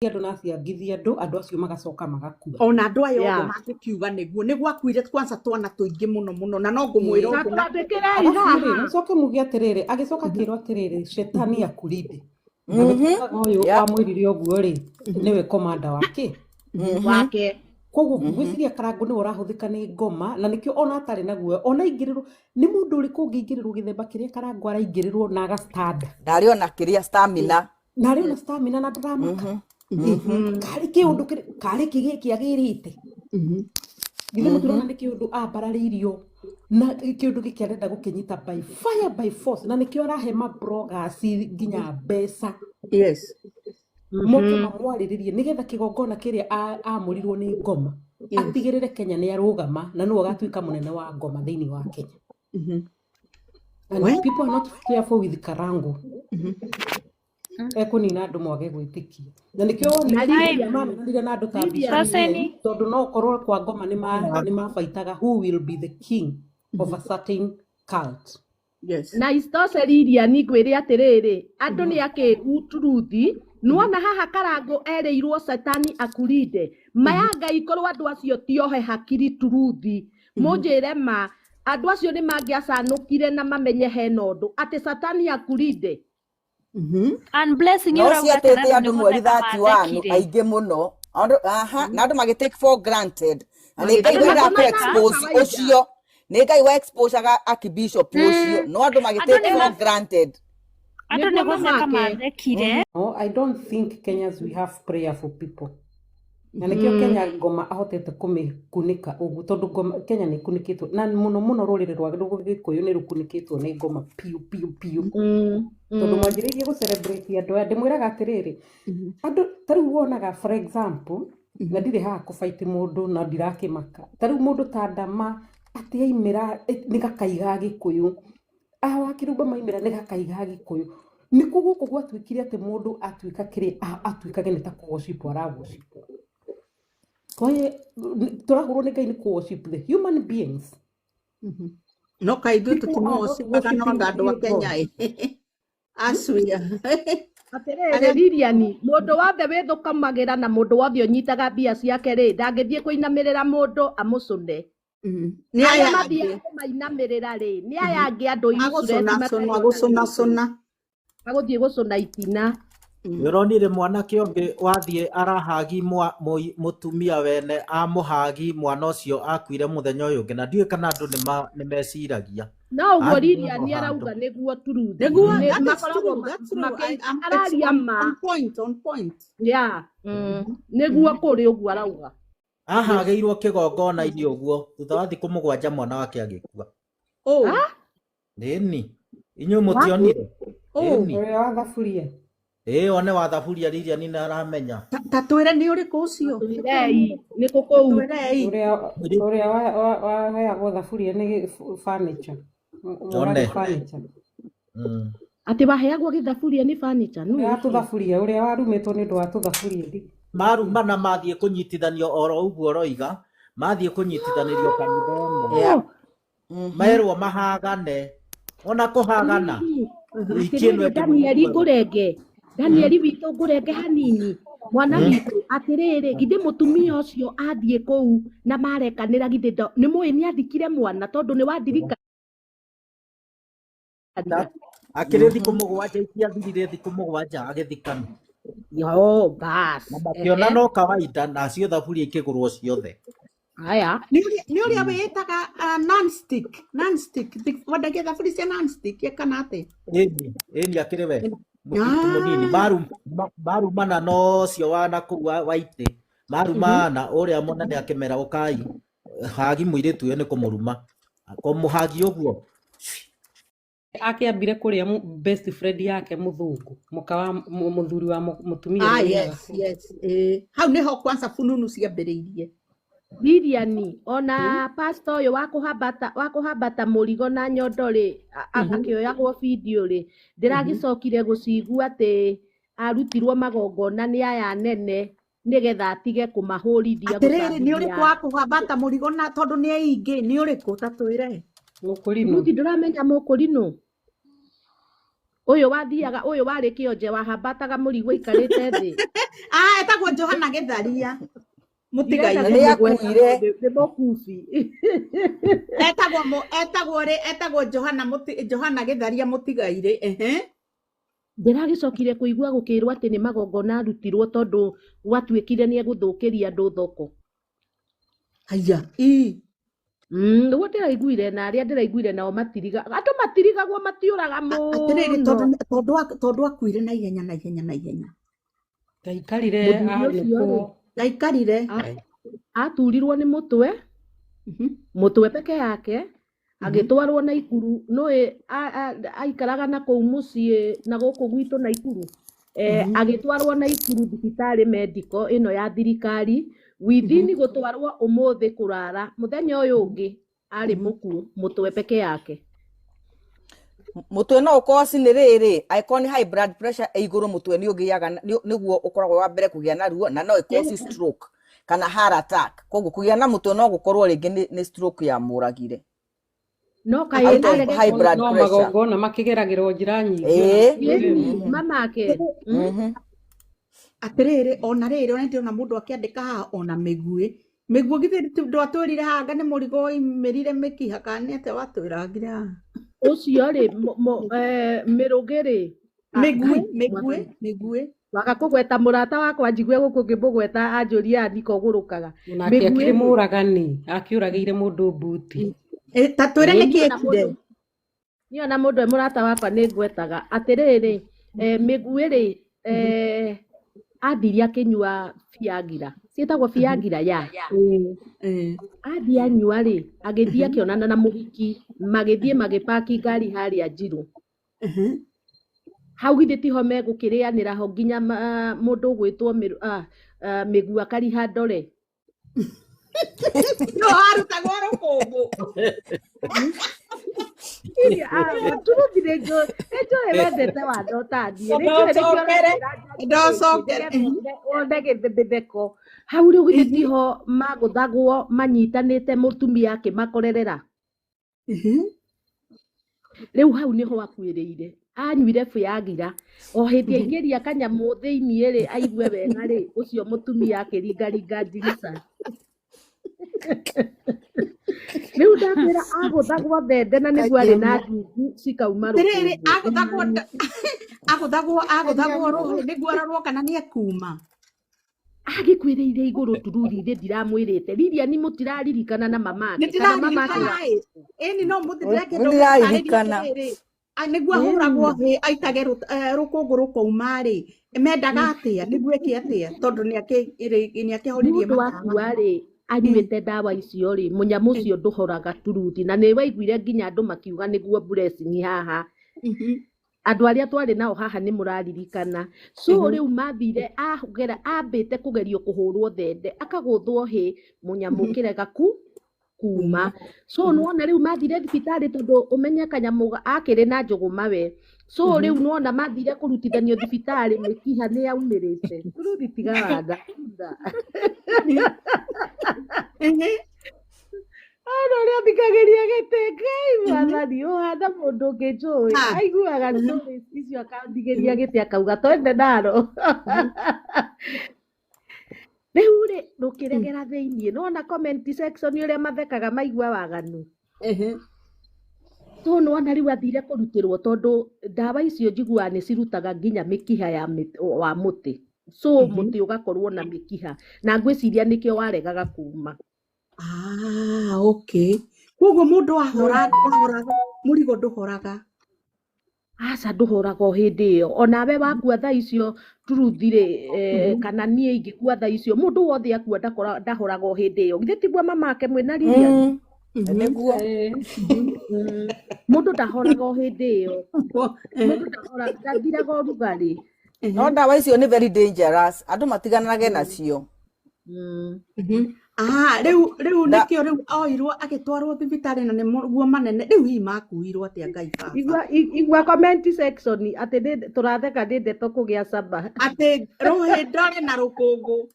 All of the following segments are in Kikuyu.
Andũ na aciangithie andũ, andũ acio magacoka magakua. Ona andũ aya othe mangĩkiuga nĩguo nĩ gwakuire kwanza twana tũingĩ mũno mũno, na no ngũmwĩra Na ũndũ na twandĩkĩrei Arabu rĩ, haha. mũcoke muge atĩrĩrĩ, agĩcoka akĩrwo atĩrĩrĩ, shetani akulinde. Na gũtuĩkaga ũyũ wamwĩrire ũguo rĩ, nĩwe komanda wake. Wake. Koguo ngwĩciria Karangũ nĩwe ũrahũthĩka nĩ ngoma, na nĩkĩo ona atarĩ na guoya, ona aingĩrĩrwo nĩ mũndũ ũrĩkũ ũngĩingĩrĩrwo gĩthemba kĩrĩa Karangũ araingĩrĩrwo na aga stand? Ndarĩ ona kĩrĩa stamina. Na arĩ ona stamina na ndaramaka. Karĩ kĩũndũ karĩ kĩ gĩkĩ agĩrĩte? Githĩ mũtirona nĩ kĩũndũ ambararĩirio na kĩũndũ gĩkĩ arenda gũkĩnyita by fire by force, na nĩkĩo arahe ma bloggers nginya mbeca moke mamwarĩrĩrie nĩgetha kĩgongona kĩrĩa amũrirwo nĩ ngoma atigĩrĩre Kenya nĩ arũgama na nĩwe ũgatuĩka mũnene wa ngoma thĩinĩ wa Kenya. And Well. people are not careful with Karangu. Ekũnina andũ mwage gwĩtĩkia, na nĩkĩo Na wonire Lilian. mamenanire na andũ ta Lilian. Bishop Saseni. tondũ no ũkorwo kwa ngoma nĩ mabaitaga who will be the king of a certain cult. Na istoshe Lilian, ngwĩre atĩrĩrĩ, andũ nĩ akĩgu turuthi. Nĩwona haha Karangũ erĩirwo setani akulinde. Maya Ngai korwo andũ acio tiohe hakiri turuthi. Mũnjĩre ma, andũ acio nĩ mangĩacanũkire na mamenye hena ũndũ atĩ satani akulinde. And blessing No ũrauga atĩ ciatĩte andũ andũ nĩ mweri gũtheka 31 mathekire. aingĩ mũno. Andũ aha, na andũ magĩ take for granted. Na nĩ Ngai Andũ wenda makonaga kũ expose kawaida. ũcio. Nĩ Ngai wa exposeaga archbishop ũcio. No andũ magĩ Andũ take nĩ for granted. Andũ nĩ Nĩguo gũtheka mamake. mathekire. No, I don't think Kenyans we have prayer for people. Na nĩkĩo Kenya ngoma ahotete kũmĩkunĩka ũguo, tondũ ngoma Kenya nĩ ĩkunĩkĩtwo na mũno mũno rũrĩrĩ rwa Gĩkũyũ nĩ rũkunĩkĩtwo nĩ ngoma piũ piũ piũ, tondũ mwanjĩrĩirie gũ celebrate andũ aya. Ndĩmwĩraga atĩrĩrĩ, andũ ta rĩu wonaga, for example, na ndirĩ haha kũbaiti mũndũ na ndirakĩmaka, ta rĩu mũndũ ta Ndama atĩ aimĩra nĩ gakaiga Gĩkũyũ, awa Kĩrumba maimĩra nĩ gakaiga Gĩkũyũ. Nĩkuo gũkũ gwatuĩkire atĩ mũndũ atuĩka kĩrĩa atuĩkage nĩ ta kũ worship ara worship. Kwa tũrahũrwo nĩ Ngai nĩ kũ worship the human beings. No kaĩ ithuĩ People are not tũtimũworshipaga no worshiping anga the andũ a real Kenya God. ĩ acuia. Atĩrĩrĩ Lilian, mũndũ wothe wĩthũkũmagĩra na mũndũ wothe ũnyitaga mbia ciake rĩ, ndangĩthiĩ kũinamĩrĩra mũndũ amũcũne. Nĩ Arĩa aya mathiaga angĩ kũmainamĩrĩra rĩ, nĩ aya angĩ andũ useless agũcũnacũnwo matarĩ ona agũcũnacũna. Magũthiĩ gũcũna itina. Nĩ ũronire mwanake ũngĩ wathiĩ arahagi mũtumia wene amũhagi mwana ũcio akuire mũthenya ũyũ ũngĩ, na ndiũĩ kana andũ nĩ meciragia. No ũguo Athiĩ Lilian ho handũ. arauga nĩguo turuthi. Nĩguo, Nĩ that is makoragwo true, that's true. It's araria ma. on point, on point. Yeah. Nĩguo kũrĩ ũguo arauga. Ahagĩirwo kĩgongona-inĩ ũguo thutha wa thikũ 7 mwana wake agĩkua. Oh. Ĩni inyuĩ mũtionire? Oh. Ĩni. Ũrĩa wa thaburia. Ĩĩ one wa thaburia Lilian nĩ aramenya. Ta twĩre nĩ ũrĩkũ ũcio? Twĩrei nĩ kũ kũu? Twĩrei. Ũrĩa waheagwo thaburia nĩ furniture. One. Mũragi furniture. Atĩ waheagwo gĩthaburia nĩ furniture nũ Ũrĩa wa ũcio? tũthaburia, ũrĩa warumĩtwo nĩ ũndũ wa tũthaburia. Marumana mathiĩ kũnyitithanio oro ũguo ũroiga, mathiĩ kũnyitithanĩrio kanitha ĩmwe. Merwo mahagane. Ona kũhagana. Wiki ĩno Atĩrĩrĩ ĩngĩ Danieli mũthenya. ngũrenge. Danieli witũ ngũrenge hanini. Mwana witũ atĩrĩrĩ, githĩ mũtumia ũcio athiĩ kũu na marekanĩra githĩ nĩ mũĩ nĩ athikire mwana tondũ nĩ wandirikania. Akĩrĩ thikũ 7 itiathirire thikũ 7 agĩthikana. Yo, bas. Na makĩona no kawaida na acio thaburia ikĩgũrwo ciothe. Haya. Nĩ ũrĩa wĩĩtaga non-stick, non-stick. Wendagia thaburia cia non-stick ya kana atĩa? Ĩni, ĩni akĩrĩ we. Mũtitũ mũnini marumana no ũcio wa na kũu wa itĩ. Marumana ũrĩa mũnene akĩmera ũkai. Hagi mũirĩtu ũyũ nĩ kũmũruma. Kũmũhagi ũguo. Akĩambire kũrĩa best friend yake mũthũngũ, mũka wa mũthuri wa mũtumia ũrĩa Yes, yes. Hau nĩho kwanza fununu ciambĩrĩirie. Lilian, ona pastor ũyũ wa kũhambata mũrigo na nyondo rĩ, akĩoyagwo video rĩ, ndĩragĩcokire gũcigua atĩ arutirwo magongona nĩ aya nene nĩgetha atige kũmahũrithia Atĩrĩrĩ, nĩ ũrĩkũ gũcambithia. wa kũhambata mũrigo na tondũ nĩ aingĩ, nĩ ũrĩkũ ta twĩre? Mũkũrinũ. Ruthi, ndũramenya mũkũrinũ? Ũyũ wathiaga ũyũ warĩ kĩonje wahambataga mũrigo aikarĩte thĩ. Ah, etagwo Johana Gĩtharia. Ndirenda Na Mũtigaire. nĩ kũmũgweta akuire. tondũ nĩ mũkubi. Etagwo etagwo rĩ, etagwo Johana Johana Gĩtharia Mũtigaire. Ehe. Ndĩragĩcokire kũigua gũkĩrwo atĩ nĩ magongona arutirwo tondũ gwatuĩkire nĩ egũthũkĩria andũ thoko. Haya. Ii. Nĩguo ndĩraiguire na arĩa ndĩraiguire nao matiriga andũ matirigagwo matiũraga Atĩrĩrĩ, mũno. tondũ tondũ akuire na ihenya na ihenya na ihenya. Ndaikarire Mũthuri ũcio rĩ anĩkwo. Ndaikarire. Aturirwo nĩ mũtwe, mũtwe peke yake, agĩtwarwo Naikuru. Nũĩ aikaraga na kũu mũciĩ na gũkũ gwitũ Naikuru. Agĩtwarwo Naikuru thibitarĩ medical ĩno ya thirikari within gũtwarwo ũmũthĩ kũrara mũthenya ũyũ ũngĩ arĩ mũkuũ mũtwe peke yake. Mũtwe no ũkorwo nĩ rĩrĩ, angĩkorwo nĩ high blood pressure ĩ igũrũ mũtwe nĩ ũgĩaga nĩguo ũkoragwo wa mbere kũgĩa na ruo, na no ĩkorwo stroke kana heart attack. Koguo kũgĩa na mũtwe no gũkorwo rĩngĩ nĩ stroke ya mũragire. No kaĩ Out of arege high blood No pressure. magongona makĩgeragĩrwo njĩra nyingĩ ona Ĩĩ. ĩni mamake. Atĩrĩrĩ, ona rĩrĩ, ona ndĩrona mũndũ akĩandĩka haha ona mĩguĩ. Mĩguĩ githĩ ndwatwĩrire haha anga nĩ mũrigo woimĩrire mĩkiha kana nĩ atĩa watwĩrangire haha? Ũcio rĩ mĩrũgĩ rĩ Mĩguĩ, Ngai mĩguĩ, mwathani. mĩguĩ. Waga kũgweta mũrata wakwa njigue gũkũ ngĩmũgweta anjũria Aniko ũgũrũkaga. Onake Mĩguĩ akĩrĩ rĩ mũragani, akĩũragĩire mũndũ mbuti. Ta twĩre ĩĩ nĩkĩ niĩ ona ekire. mũndũ niĩ ona mũndũ e mũrata wakwa nĩ ngwetaga atĩrĩrĩ, mĩguĩ rĩ, athire akĩnyua Viagra, ciĩtagwo Viagra ya athiĩ anyua rĩ, agĩthiĩ akĩonana na mũhiki, magĩthiĩ magĩpaki ngari harĩa Njirũ. Hau githĩ tiho megũkĩrĩanĩra ho nginya mũndũ ũgwĩtwo mĩguĩ akariha ndore. No arutagwo rũkũngũ. Turuthi nĩ njũĩ wendete watho ta niĩ. Nĩ njũĩ nĩkĩo Ndocokere, ũranjĩra njanjie ndocokere. nĩgetha wone gĩtheko. Hau rĩu githĩ tiho magũthagwo manyitanĩte mũtumia akĩmakorerera. Rĩu hau nĩho akuĩrĩire. Anyuire Viagra o hĩndĩ aingĩria kanyamũ thĩiniĩ rĩ aigue wega rĩ, ũcio mũtumia akĩringaringa ndirica. Rĩu ndakwĩra agũthagwo thende na nĩguo arĩ na ndungu cikauma Atĩrĩrĩ, rũkũngũ. agũthagwo agũthagwo agũthagwo rũhĩ nĩguo arorwo kana nĩ ekuma. Agĩkwĩrĩire igũrũ tururi thĩ ndiramwĩrĩte. Lilian mũtiraririkana na mamake Nĩ kana mamake ndĩraririkana ĩ. Ĩni no mũthĩ ndĩrakĩenda Nĩndĩraririkana. atĩrĩrĩ, nĩguo ahũragwo hĩ aitage rũkũngũ rũkauma rĩ, mendaga atĩa nĩguo eke atĩa tondũ nĩ akĩhoririe mũndũ matawa. akua rĩ anyuĩte ndawa icio rĩ, mũnyamũ ũcio ndũhoraga turuthi. Na nĩ waiguire nginya andũ makiuga nĩguo blessing haha. Andũ arĩa twarĩ nao haha nĩ mũraririkana. So rĩu mathire agera ambĩte kũgerio kũhũrwo thende akagũthwo hĩ mũnyamũ kĩrega kuma. So nĩwona rĩu mathire thibitarĩ tondũ ũmenye kanyamũ akĩrĩ na njũgũma we. So rĩu nĩwona mathire kũrutithanio thibitarĩ mĩkiha nĩ yaumĩrĩte. Turuthi tiga watha. Ona ũrĩa athikagĩria gĩtĩ Ngai mwathani ũhana mũndũ ũngĩ njũĩ aiguaga stories icio akathikĩria gĩtĩ akauga twende naro. Rĩu rĩ rũkĩregera thĩiniĩ nĩwona comment section ũrĩa mathekaga maigua waganu. So nĩwona rĩu athire kũrutĩrwo tondũ ndawa icio njiguaga nĩ cirutaga nginya mĩkiha ya wa mũtĩ. So mũtĩ ũgakorwo na mĩkiha na ngwĩciria nĩkĩo waregaga kuma. Ah, okay. Koguo mũndũ ahora ahoraga mũrigo ndũhoraga. Aca ndũhoraga o hĩndĩ ĩyo. Onawe wakua thaa icio turuthi rĩ, kana niĩ ingĩkua thaa icio mũndũ wothe akua ndahoraga o hĩndĩ ĩyo. Githĩ tiguo mamake mwĩna Lilian? Nĩguo. Mũndũ ndahoraga o hĩndĩ ĩyo. Mũndũ ndahoraga, ndathiraga ũrugarĩ. No ndawa icio nĩ very dangerous. Andũ matiganage nacio. Ah, rĩu rĩu nĩkĩo rĩu oirwo agĩtwarwo thibitarĩ na nĩguo manene rĩu hihi makuirwo atĩa Ngai baba. Igua comment section atĩ tũratheka nĩ ndeto kũgĩa cama. Atĩ rũhĩ ndore na rũkũngũ.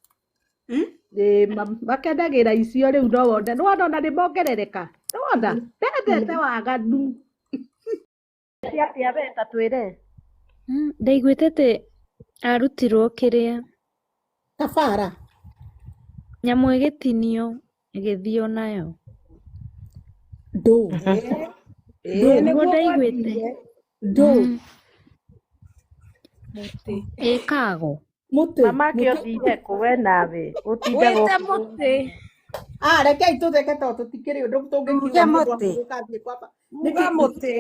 Makenagĩra icio rĩu no wone. Nĩwona ona nĩmongerereka. Nĩwona? Ndendete waganu. Atĩa we ta twĩre. Ndaiguĩte atĩ arutirwo kĩrĩa Kabara. nyamũ ĩgĩtinio ĩgĩthio nayo. Ndũ. Ĩĩ Ndũ. Nĩguo nĩguo ndaiguĩte. gwathire. Ndũ. Mũtĩ. Ĩkago. Mũtĩ. Mama Mũtĩ. akĩothire kũ we nawe ũtindaga Wĩte ũkĩrũgama. mũtĩ. Ah, rekei tũtheke tondũ tũtikĩrĩ ũndũ Tuge tũngĩkiuga mũndũ mũtĩ ahurũka athiĩ kwamba. Uga Nĩkĩ? mũtĩ.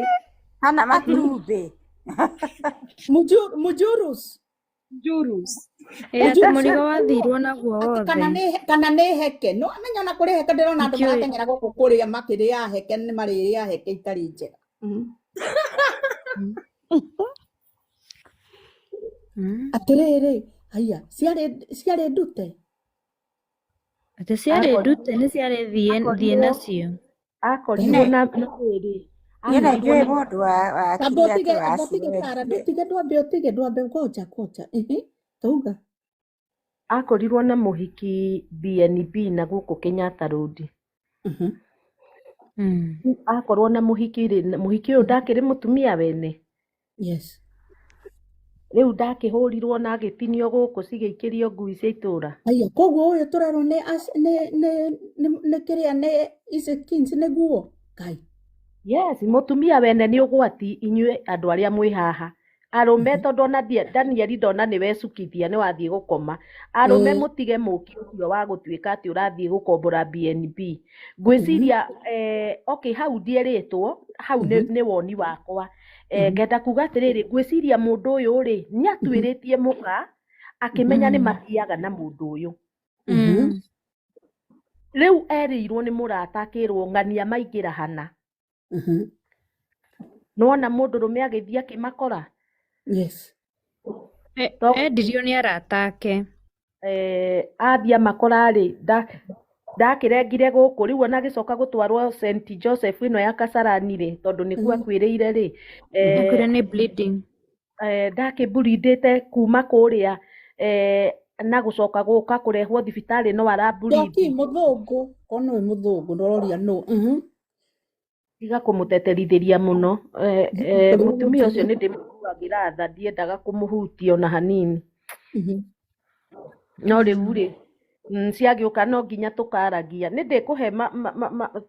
kana matumbĩ. Mujurus. Njurus. Ĩ atĩ Mujurus. mũrigo wathirwo naguo Atĩ wothe. kana nĩ kana nĩ heke. No amenya ona kũrĩ heke ndĩrona andũ Ndiũĩ. marateng'era gũkũ kũrĩa makĩrĩa heke nĩ marĩrĩa heke itarĩ njega. Atĩrĩrĩ, haiya, ciarĩ ciarĩ ndute. Atĩ ciarĩ ndute nĩ ciarĩ thiĩ thiĩ Akorirwo nacio. akorirwo Niĩ na na rĩrĩ niĩ akorirwo nĩ njũĩ na mũndũ Amba wakire ũtige, atĩ amba ũtige Sara, waciwenjire. ndũtige ndwambe ũtige ndwambe ngoja ngoja. Ĩhĩ, tauga. Akorirwo na mũhiki BNB na gũkũ Kenyatta Road. Rĩu akorwo na mũhiki rĩ, na mũhiki ũyũ ndakĩrĩ mũtumia wene. Yes. Rĩu ndakĩhũrirwo na agĩtinio gũkũ cigĩikĩrio ngui cia itũra. Aya, koguo ũyũ tũrerwo nĩ nĩ nĩ nĩ nĩ kĩrĩa nĩ ici kins nĩguo. Ngai. Yes, mũtumia wene nĩ ũgwati inyuĩ andũ arĩa mwĩ haha. Arũme tondũ ona Danieli ndona nĩ wecukithia nĩ wathiĩ gũkoma. Arũme mũtige mũki ũcio wa gũtuĩka atĩ ũrathiĩ gũkombora BNB. Ngwĩciria okay hau ndierĩtwo, hau nĩ woni wakwa. Ngenda kuga atĩrĩrĩ, ngwĩciria mũndũ ũyũ rĩ, nĩ atuĩrĩtie mũka akĩmenya nĩ mathiaga na mũndũ ũyũ. Rĩu erĩirwo nĩ mũrata akĩrwo ng'ania maingĩra hana. Nĩwona mũndũrũme agĩthiĩ akĩmakora? Yes. Endirio nĩ arata ake. Athiĩ amakora rĩ, ndakĩrengire gũkũ rĩu ona agĩcoka gũtwarwo St Joseph ĩno ya Kasarani rĩ, tondũ nĩkuo akuĩrĩire rĩ, Akuire nĩ bleeding. Ndakĩmburindĩte kuma kũrĩa na gũcoka gũka kũrehwo thibitarĩ no Njoki aramburindi. mũthũngũ, korwo nĩwe mũthũngũ ndũroria nũ. Tiga kũmũteterithĩria mũno. Mũtumia ũcio nĩ ndĩmũiguagĩra tha, ndiendaga kũmũhutia ona hanini. No rĩu rĩ, ciagĩũka no nginya tũkaragia. Nĩ ndĩkũhe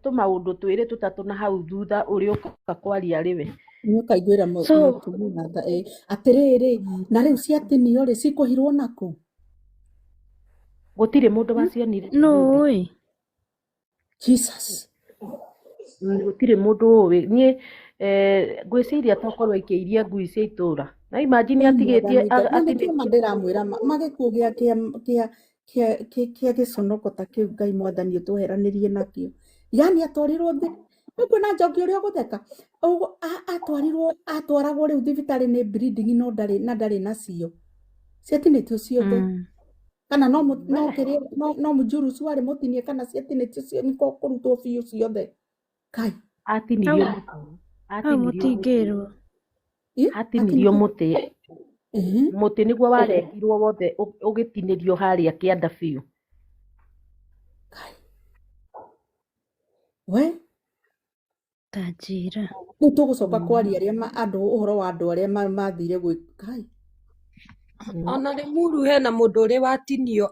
tũmaũndũ twĩrĩ tũtatũ na hau thutha ũrĩũka kwaria rĩwe. Nĩũkaiguĩra So mũtumia tha ĩ. Atĩrĩrĩ, na rĩu ciatinio rĩ, cikũhirwo nakũ? Gũtirĩ mũndũ wacionire. Nũ ũĩ? Jesus. Gũtirĩ mũndũ ũĩ. Niĩ ngwĩciria tokorwo aikĩirie ngui cia itũra. Na imagine Ngai atigĩtie mwathani Ngai, na nĩkĩo ma atinĩtie ndĩramwĩra magĩkuũ gĩa kĩa kĩa kĩa kĩa kĩa gĩconoko ta kĩu Ngai mwathani ũtweheranĩrie nakĩo. Yani atwarirwo thĩ nĩkuona Njoki ũrĩa ũgũtheka. Ũguo atwarirwo atwaragwo rĩu thibitarĩ nĩ bleeding no ndarĩ na ndarĩ nacio. Ciatinĩtio ciothe. Kana no no kĩrĩa no no mũjurucu warĩ mũtinie kana ciatinĩtio nĩ kũrutwo biũ ciothe. Kai. Atinirio Hau mũtĩ. hau Atinirio mũtĩ. mũtingĩrwo. Atinirio Atinirio. mũtĩ. Mũtĩ nĩguo warengirwo wothe ũgĩtinĩrio harĩa kĩanda biũ. Kai. We Ta njĩra. rĩu tũgũcoka kwaria arĩa andũ ũhoro wa andũ arĩa mathire gwĩ Kai. Ona Limuru hena mũndũ ũrĩ watinio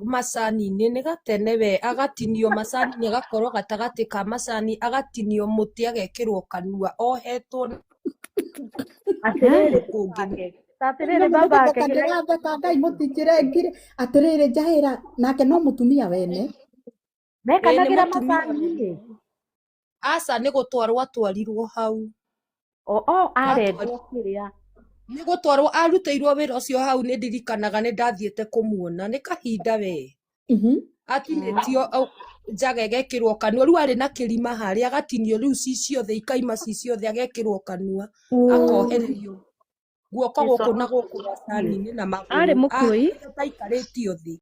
macani-inĩ nĩ gatene we agatinio macani-inĩ agakorwo gatagatĩ ka macani agatinio mũtĩ agekĩrwo kanua ohetwo na Atĩrĩrĩ kũngĩ. babake, atĩrĩrĩ No babake nĩgũtheka kĩrĩa ndĩratheka Ngai mũtinjĩre ngire atĩrĩrĩ njahĩra nake no mũtumia wene. Ĩĩ nĩ mekanagĩra mũtumia wene. macani-inĩ. Aca nĩ gũtwarwo atwarirwo hau. O arengwo Atwarirwo kĩrĩa. nĩ gũtwarwo arutĩirwo wĩra ũcio hau nĩ ndirikanaga nĩ ndathiĩte kũmuona nĩ kahinda we. Atinĩtio njaga ĩgekĩrwo kanua rĩu arĩ na kĩrima harĩa agatinio rĩu ci ciothe ikaima ci ciothe agekĩrwo kanua akohererio guoko gũkũ na Gĩconoko gũkũ macani-inĩ na Arĩ magũrũ mũkui? ahana ta aikarĩtio thĩ.